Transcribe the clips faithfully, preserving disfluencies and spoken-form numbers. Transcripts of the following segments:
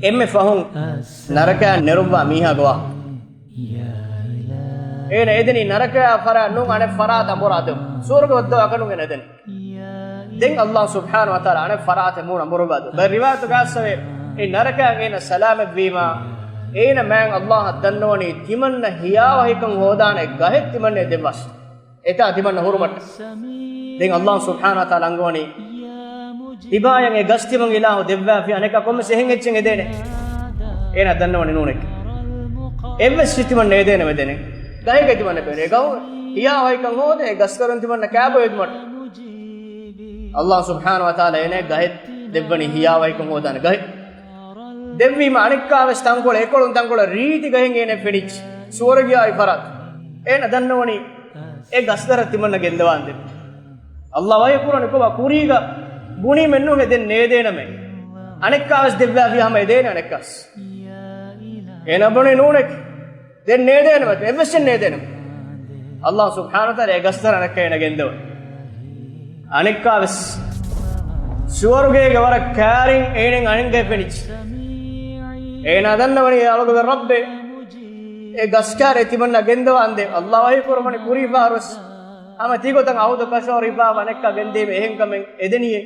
އެންމެ ފަހުން ނަރަކައަށް ނެރުއްވާ މީހާ ގޮވާ. އޭނަ އެދެނީ ނަރަކައާ ފަރާތް ނޫން، އަނެއް ފަރާތަށް އަނބުރާ ދެމުން. ސުވަރުގެ ވައްދަވާ ކަނުން އޭނަ އެދެނީ. ދެން އައްލާހު ސުބްޙާނަހު ވަތަޢާލާ އަނެއް ފަރާތަށް މޫނު އަނބުރައްވާ ދެ. ބައެއް ރިވާޔަތުގަ އައިސްފަވޭ، އެ ނަރަކައަށް އޭނަ ސަލާމަތްވީމާ، އޭނަ މާތް އައްލާހަށް ދަންނަވަނީ ތިމަންނަ ހިޔާވަހިކަން ހޯދާނެ ގަހެއް ތިމަންނަ ދެއްވާށި. އެތާ ތިމަންނަ ހުރުމަށްޓަށް. ދެން އައްލާހު ސުބްޙާނަހު ވަތަޢާލާ އަންގަވަނީ، ތިބާޔަށް އެ ގަސް ތިމަން އިލާހު ދެއްވާފި އަނެއްކާ ކޮންމެސް އެހެން އެއްޗެއް އެދޭނެ. އޭނާ ދަންނަވަނީ ނޫނެކޭ. އެއްވެސް ތިމަންނަ އެދޭނެ މެދޭނެ. ގަހެއްގަ ތިމަންނަ ބޭނުން. އެ ގަހު ހިޔާވަހިކަން ހޯދޭ، އެ ގަސްކަރުން ތިމަންނަ ކާބޮއެދުމަށް. އައްލާހު ސުބްޙާނަހު ވަތަޢާލާ އޭނަ ގަހެއް ދެއްވަނީ ހިޔާވަހިކަން ހޯދާނެ ގަހެއް. ދެއްވީމަ އަނެއްކާވެސް ތަންކޮޅެއް، އެކޮޅުން ތަންކޮޅެއް ރީތި ގަހެއް އޭނަ ފެނިއްޖެ. ސުވަރުގެ އާއި ފަރާތު. އޭނަ ދަންނަވަނީ އެ ގަސްދަރަ ތިމަންނަ ގެންދަވާންދެން. އައްލާ ވަޙީ ކުރަނީ ކޮބާ؟ ކުރީގަ ބުނީމެއްނޫން ދެން ނޭދޭނަމޭ. އަނެއްކާވެސް ދެއްވާފި ހަމަ އެދޭނެ އަނެއްކާސް. އޭނަ ބުނީ ނޫނެކޭ. ދެން ނޭދޭނަމޭ. އެއްވެސް ދެން ނޭދޭނަމޭ. އައްލާހު ސުބްޙާނަހު ވަތަޢާލާ އެ ގަސްދަރަ އަނެއްކާ އޭނަ ގެންދަވަނީ. އަނެއްކާވެސް ސުވަރުގޭގެ ވަރަށް ކާރިން އޭނަ އަނެއްގަހެއް ފެނިއްޖެ. އޭނާ ދަންނަވަނީ އަޅުގަނޑު ރައްބޭ. އެ ގަސްކާރޭ ތިމަންނަ ގެންދަވާންދޭ. އައްލާ ވަޙީ ކުރަމަނި ކުރީފާރުވެސް ހަމަ ތިގޮތަށް އަހުދު ކަށަވަރު ހިފާ ވަނެއްކާ ގެންދީމެ އެހެން ކަމެއް އެދެނީއޭ.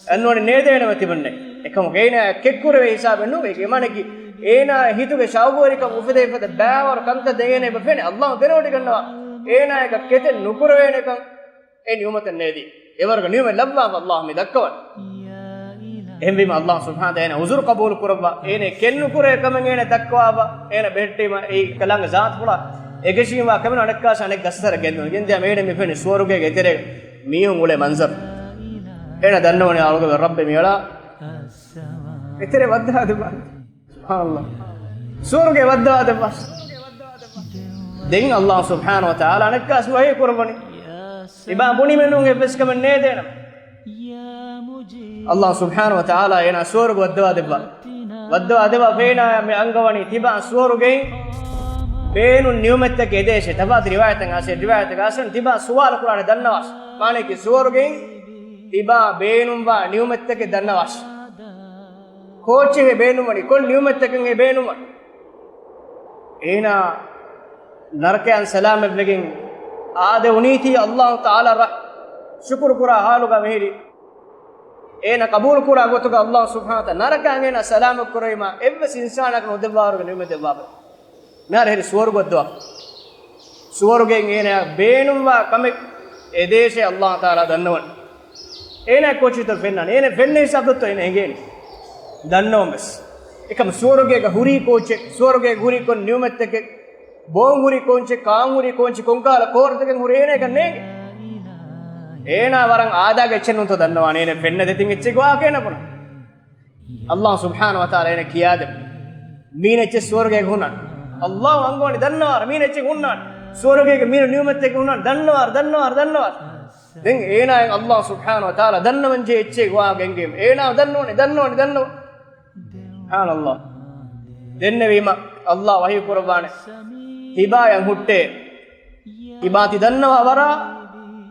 އަންނުވަނީ ނޭދޭނަމޭ ތިމަންނަ. އެކަމަކު އޭނާ ކެތްކުރެވޭ ހިސާބެއް ނޫން. އޭގެ މާނައަކީ އޭނާ ހިތުގެ ޝައުގުވެރިކަން އުފެދޭ އުފެދޭ ބައިވަރު ކަންތައް ދެން އޭނަ އެބަ ފެނޭ. އައްލާހު ދެނެވޮޑިގަންނަވާ. އޭނާއަކަށް ކެތެއް ނުކުރެވޭނެކަން އެ ނިޢުމަތަށް ނޭދީ. އެވަރުގެ ނިޢުމަތް ލައްވާފަ އައްލާހު މި ދައްކަވަނީ. އެހެންވީމަ އައްލާހު ސުބްޙާނަހު ވަތަޢާލާ އޭނަ ޢުޛުރު ޤަބޫލު ކުރައްވާ، އޭނަ ކެތްނުކުރޭ ކަމެއް އޭނަ ދައްކަވާފަ، އޭނަ ބެހެއްޓީމަ އެއީ ކަލާނގެ ޒާތުފުޅާ އެކަށީމާ ކަމެއް ނޫން. އަނެއްކާސް އަނެއް ގަސްތަރަށް ގެންދަވަން. ގެންދިޔާމަ އޭނަ މި ފެނި ސުވަރުގޭގެ އެތެރޭ މީހުން އުޅޭ މަންޒަރު. އޭނަ ދަންނަވަނީ އަޅުގަނޑު ރައްބެ މިއަޅާ އެތެރޭ ވައްދާ ދެއްވާ. ސުބްޙާނައްލާހް. ސުވަރުގޭ ވައްދާ ދެއްވާ. ދެން އައްލާހު ސުބްޙާނަހު ވަތަޢާލާ އަނެއްކާސް ވަޙީ ކުރައްވަނީ. ތިބާ ބުނީމެއްނޫން އެއްވެސް ކަމެއް ނޭދޭނަމޭ. އައްލާހު ސުބްޙާނަހު ވަތަޢާލާ އޭނާ ސުވަރުގެ ވައްދަވާ ދެއްވާ. ވައްދަވާ ދެއްވާ ފެނާ މި އަންގަވަނީ ތިބާ ސުވަރުގެއިން ބޭނުން ނިޢުމަތްތަކެއް އެދޭށޭ. ތަފާތު ރިވާޔަތެއް އައިސް، ރިވާޔަތެއް އައިސް ތިބާ ސުވާލު ކުރާނެ ދަންނަވާށޭ. މާނައަކީ ސުވަރުގެއިން ތިބާ ބޭނުންވާ ނިޢުމަތްތަކެއް ދަންނަވާށޭ. ކޯއްޗެއް ބޭނުންވަނީ، ކޮން ނިޢުމަތްތަކެއް ބޭނުންވަނީ؟ އޭނާ ނަރަކައިން ސަލާމަތްވެގެން އާދެ އުނީތީ އައްލާހު ތަޢާލާ ރަ-، ޝުކުރު ކުރާ ޙާލުގަ މިހިރީ. އޭނަ ޤަބޫލު ކުރާ ގޮތުގަ އައްލާހު ސުބްޙާނަހު ވަތަޢާލާ ނަރަކައިން އޭނާ ސަލާމަތް ކުރެވީމާ އެއްވެސް އިންސާނަކަށް ނުދެއްވާވަރުގެ ނިޢުމަތް ދެއްވާފަ. މިހާރު ހެރި ސުވަރުގެ ދުވަހު. ސުވަރުގެއިން އޭނާ ބޭނުންވާ ކަމެއް އެދޭށޭ އައްލާހު ތަޢާލާ ދަންނަވަން. އޭނާ ކޯޗިތަ ފެންނާނެ؟ އޭނަ ފެންނަ ހިސާބަށްތޯ އޭނަ އެނގޭނީ؟ ދަންނަވަން ވެސް. އެކަމް ސުވަރުގޭގަ ހުރީ ކޯޗެއް، ސުވަރުގޭގަ ހުރީ ކޮން ނިޢުމަތްތަކެއް، ބޯން ހުރީ ކޯންޗެއް، ކާން ހުރީ ކޯންޗެއް، ކޮންކަހަލަ ކޯރުތަކެއް ހުރީ އޭނައަކަށް ނޭނގެ. އޭނާ ވަރަށް އާދައިގެ އެއްޗެއް ނޫންތޯ ދަންނަވާނެ، އޭނަ ފެންނަ ދެތިން އެއްޗެއް ގޮވާކަށް އޭނަ ބުނާ. އައްލާހު ސުބްޙާނަހު ވަތަޢާލާ އޭނަ ކިޔާދެއްވި. މީނަ އެއްޗެއް ސުވަރުގޭގަ ހުންނާނެ. އައްލާހު އަންގަވަނީ ދަންނަވާރަ، މީނަ އެއްޗެއް ހުންނާނެ. ސުވަރުގޭގެ މީނަ ނިޢުމަތްތަކެއް ހުންނާނެ. ދަންނަވާރަ، ދަންނަވާރަ، ދަންނަވާރަ. ދެން އޭނާއަށް އައްލާހު ސުބްޙާނަހު ވަތަޢާލާ ދަންނަވަންޖެހޭ އެއްޗެއް ގޮވާ ގެންގެވީމަ. އޭނާ ދަންނަވަނީ، ދަންނަވަނީ، ދަންނަވަނީ. ސުބްޙާނައްލާހް. ދެންނެވީމަ އައްލާހް ވަޙީ ކުރައްވާނެ. ތިބާޔަށް ހުއްޓޭ. ތިބާ ތި ދަންނަވާ ވަރާ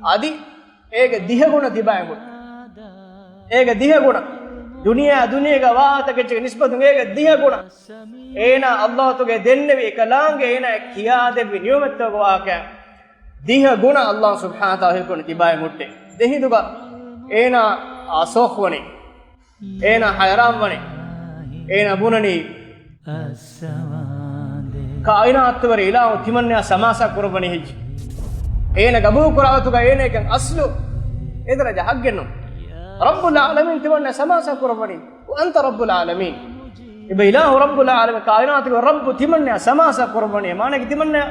އަދި އޭގެ ދިހަ ގުނަ ތިބާޔަށް ހުއްޓޭ. އޭގެ ދިހަ ގުނަ. ދުނިޔެއާ ދުނިޔޭގަ ވާހަކަތަކެއްޗެއްގެ ނިސްބަތުން އޭގެ ދިހަ ގުނަ. އޭނާ އައްލާހު ތަޢާލާގެ ދެންނެވި އެކަލާނގެ އޭނާ ކިޔާދެއްވި ނިޢުމަތްތަކުގެ ވާހަކަ ދިހަ ގުނަ އައްލާހު ސުބްޙާނަހު ވަތަޢާލާ ހެކުނު ތިބާޔަށް ހުއްޓޭ. ދެހިނދުގަ އޭނާ އަސޯހް ވަނީ. އޭނާ ހައިރާން ވަނީ. އޭނާ ބުނަނީ، ކާއިނާތުގެ އިލާހު ތިމަންނަޔާ ސަމާސާ ކުރައްވަނީ ހެއްޔޭ؟ އޭނަ ގަބޫލު ކުރާ ގޮތުގަ އޭނައަކަށް އަސްލު އެ ދަރަޖަ ހައްގެއް ނޫން. ރައްބުލް ޢާލަމީން ތިމަންނަޔާ ސަމާސާ ކުރައްވަނީ. ވައަންތަ ރައްބުލް ޢާލަމީން. އެބަ އިލާހު ރައްބުލް ޢާލަމީން، ކާއިނާތުގެ ރައްބު ތިމަންނަޔާ ސަމާސާ ކުރައްވަނީ. މާނައަކީ ތިމަންނަޔާ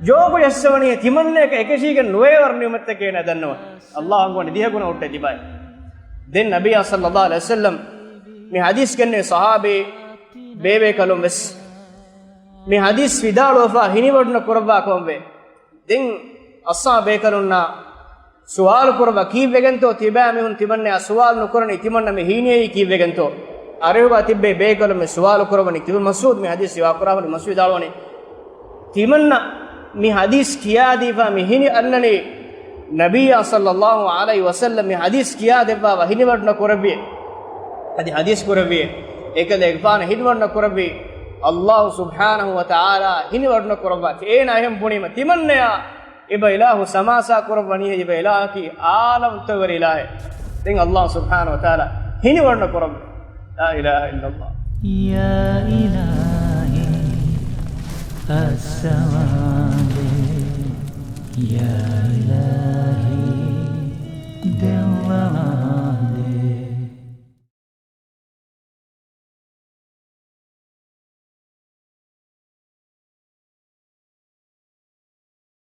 ޖޯގު ޖައްސަވަނީ، ތިމަންނަޔަކަށް އެކަށީގެން ނުވޭ ވަރަށް ނިޢުމަތްތަކެއް އޭނަ ދަންނަވަން. އައްލާހު އަންގަވަނީ ދިހަ ގުނަ ހުއްޓޭ ތިބާޔަށް. ދެން ނަބިއްޔާ ޞައްލައްލާހު ޢަލައިހި ވަސައްލަމް މި ޙަދީޘް ގެންނެވި ޞަޙާބީ ބޭބޭކަލުން ވެސް މި ޙަދީޘް ވިދާޅުވެފަ ހިނިވަޑުނަ ކުރައްވާ ކަމަށްވޭ. ދެން އަޞްޙާބޭކަލުންނާ ސުވާލު ކުރައްވާ ކީއްވެގެންތޯ ތިބާ މީހުން ތިމަންނަޔާ ސުވާލު ނުކުރަނީ، ތިމަންނަ މި ހީނިއްޔާ ކީއްވެގެންތޯ؟ އަރިހުގަ ތިއްބެވި ބޭކަލުން މި ސުވާލު ކުރައްވަނީ ތިބި މަސްޢޫދު މި ޙަދީޘް ރިވާ ކުރާ މަސްޢޫދު ވިދާޅުވަނީ، ތިމަންނަ މި ޙަދީޘް ކިޔާދީފަ މި ހިނި އަންނަނީ ނަބިއްޔާ ޞައްލައްލާހު ޢަލައިހި ވަސައްލަމް މި ޙަދީޘް ކިޔާދެއްވާފަ ހިނިވަޑުނަ ކުރެއްވިއޭ. އަދި ޙަދީޘް ކުރެއްވި، އެކަލޭގެފާނު ހިނިވަޑު ނުކުރެއްވި، ﷲ ސުބްޙާނަހޫ ވަތަޢާލާ ހިނިވަޑު ނުކުރައްވާތި. އޭނާ އެހެން ބުނީމަ ތިމަންނަޔާ އެބަ އިލާހު ސަމާސާ ކުރައްވަނީ، އެބަ އިލާހަކީ ޢާލަމްތައް ވެރި އިލާހެއް. ދެން ﷲ ސުބްޙާނަހޫ ވަތަޢާލާ ހިނިވަޑު ނުކުރައްވި. ލާ އިލާހަ އިއްލަﷲ. يا إلهي السواد، يا إلهي